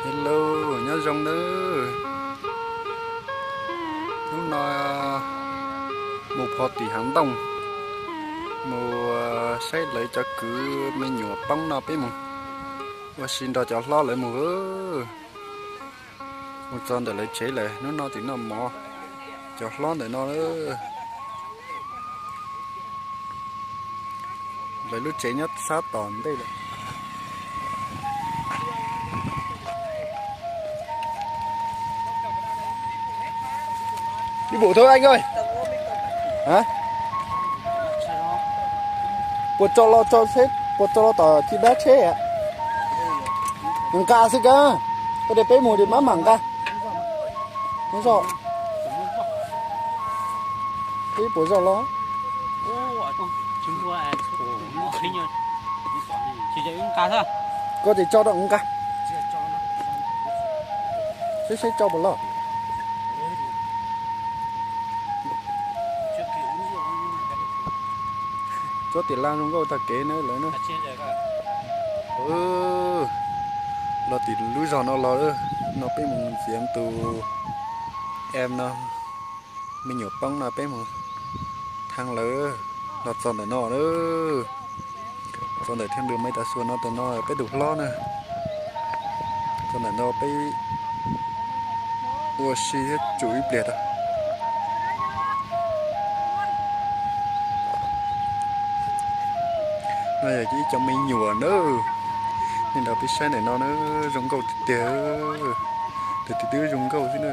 Hello, nyob zoo nawb. Hnub no mus pho tim hav ntooj, mus saib lawv cov kwv me nyuam poob no peb mus ua si nrog cov hlob lawv mus. Mus txog ntawm lawv tsev lawm, hnub no tim noj mov cov hlob ntawm no. Lawv lub tsev nyob sab tom ntej lawm. Đi bộ thôi anh ơi. Hả? Puas tso lo tso seb, puas tso lo tom chi dab tsheb? Nqa xwb ka, koj de peb mus de mab mam nqa. Hnub zoj, peb puas zoj lo? Koj ces tso rau nqa seb, seb tso puas loj. Tsob tiam laj zoo nkauj tag kev na lawm na. Los tim lub zog no los, no peb mus ntxias tus em no me nyuam poob no peb mus thaj lawm. Los txog ntawm no, txog ntawm thiaj li me tas xuas no, ntawm no peb tus hlob na. Txog ntawm no peb ua si thiab tsum ib pliag tau. No yog ib cov me nyuam na, nej nrog peb saib ntawm no na, zoo nkauj tiag tiag, tus twg twb zoo nkauj xwb na.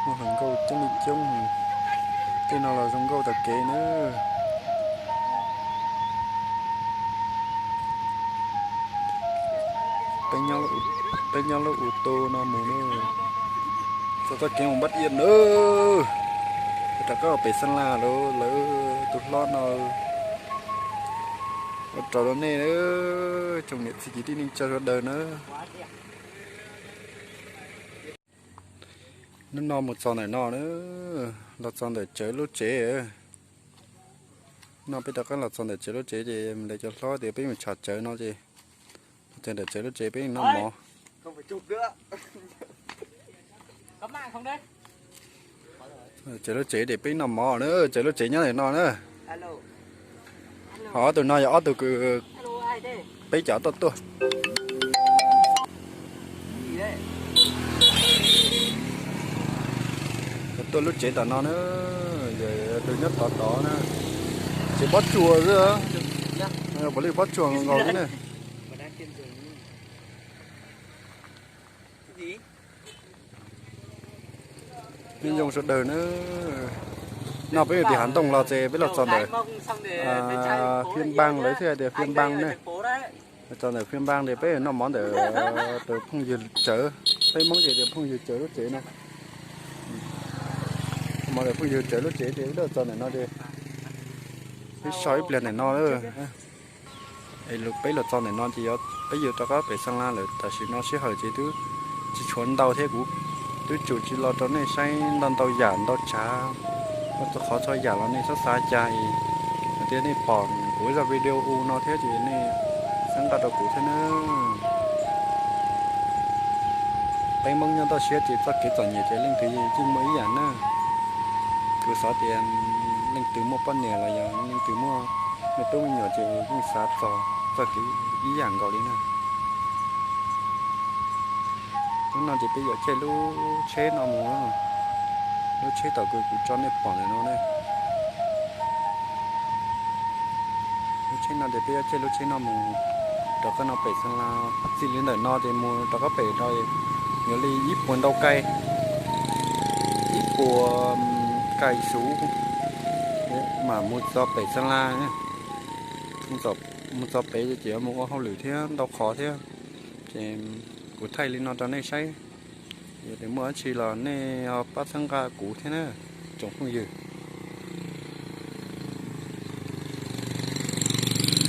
Muaj hluas nkauj coob li coob, tej no los zoo nkauj tag kev na. Peb nyob lub u tu no mus na, txog txoj kev mus Npab Iab na, rov qab pem Xeeb Las lawm, lawv tus hlob no ua rau nej, tsoom niam txiv kwv tij neej tsa sawv daws na. Hnub no mus txog ntawm no na, los txog ntawm Tsawv lub tsev. No peb rov qab los txog ntawm Tsawv lub tsev ces lawv cov hlob tias peb mus tsham Tsawv no ces, txog ntawm Tsawv lub tsev peb noj mov. Tsawv lub tsev ces peb noj mov na, Tsawv lub tsev nyob ntawm no na. Ho ob tug no yog ob tug kws peb cov tuaj tuaj. Tuaj lub tsev tom no na, tus nyob tod tod na, tsev pob tsuas xwb, puav leej pob tsuas nkaus xwb na. Nyob zoo sawv daws na, no peb yog tim hav ntoo los ces peb los txog ntawm Phiaj Npaaj, lawv thiaj hais tias Phiaj Npaaj ne. Txog ntawm Phiaj Npaaj ces peb noj mov ntawm tus phooj ywg Tsawv, peb Hmoob ces tias phooj ywg Tsawv lub tsev no. Mov ntawm phooj ywg Tsawv lub tsev ces peb txog ntawm no ces peb so ib pliag ntawm no. Es peb los txog ntawm no ces peb yuav rov qab pem Xeeb Las lawm, tam sim no sij hawm ces twb tsis tshuav ntau thiab, kuv twb tsum tsis los rau nej saib ntau ntau yam ntau tsav, txhua qhov txhua yam los nej txhob xav cas, hais tias nej pom kuv zaj video no thiab ces nej txhawb nqa rau kuv thiab na. Peb Hmoob nyob toj siab ces txoj kev txom nyem ces leej twg yeej muaj ib yam na. Kuv xav tias leej twg muaj poj niam los yog leej twg muaj me tub me nyuam ces yeej xav txog txoj kev ib yam nkaus li na. Hnub no ces peb yuav caij lub tsheb no mus, lub tsheb tom kuv tso nej pom ntawm no ne. Lub tsheb no ces peb yuav caij lub tsheb no mus rau qab no pem Xeeb Las, txij li ntawm no ces mus rau qab pem rau yuav li ib puas ntau kai, ib puas kai xuv mam mus txog pem Xeeb Las. Mus txog pem ces mus ua hauj lwm thiab ntau qhov thiab, ces kuv thaij li no rau nej saib. Yog tias muaj dab tsi los nej ho pab txhawb nqa kuv thiab na, tsoom phooj ywg.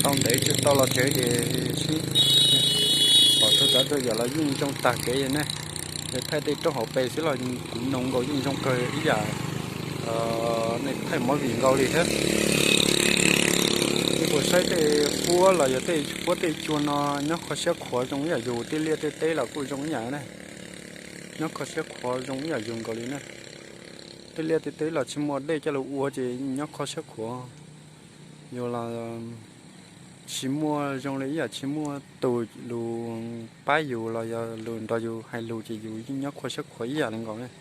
Tau ntev tsis tau los tsev ces sib pom tsav tsav yam los yeej zoo tag kev ne. Thaij tej roob hauv pes xwb los kuv noog nkaus yeej zoo kawg ib yam nej thaij movie nkaus li thiab. Ua saib tej huab los yog tej huab tej cua no nyob kho siab khuav zoo ib yam yus, tej liaj tej teb los kuj zoo ib yam na. Nyob kho siab khuav zoo ib yam yus nkaus li na. Tej liaj tej teb los tsis muaj dej coj los ua ces nyob kho siab khuav. Yus los tsis muaj zoo li ib yam tsis muaj tus lus pab yus los yog lus nrog yus hais lus ces yus yeej nyob kho siab khuav ib yam li nkaus.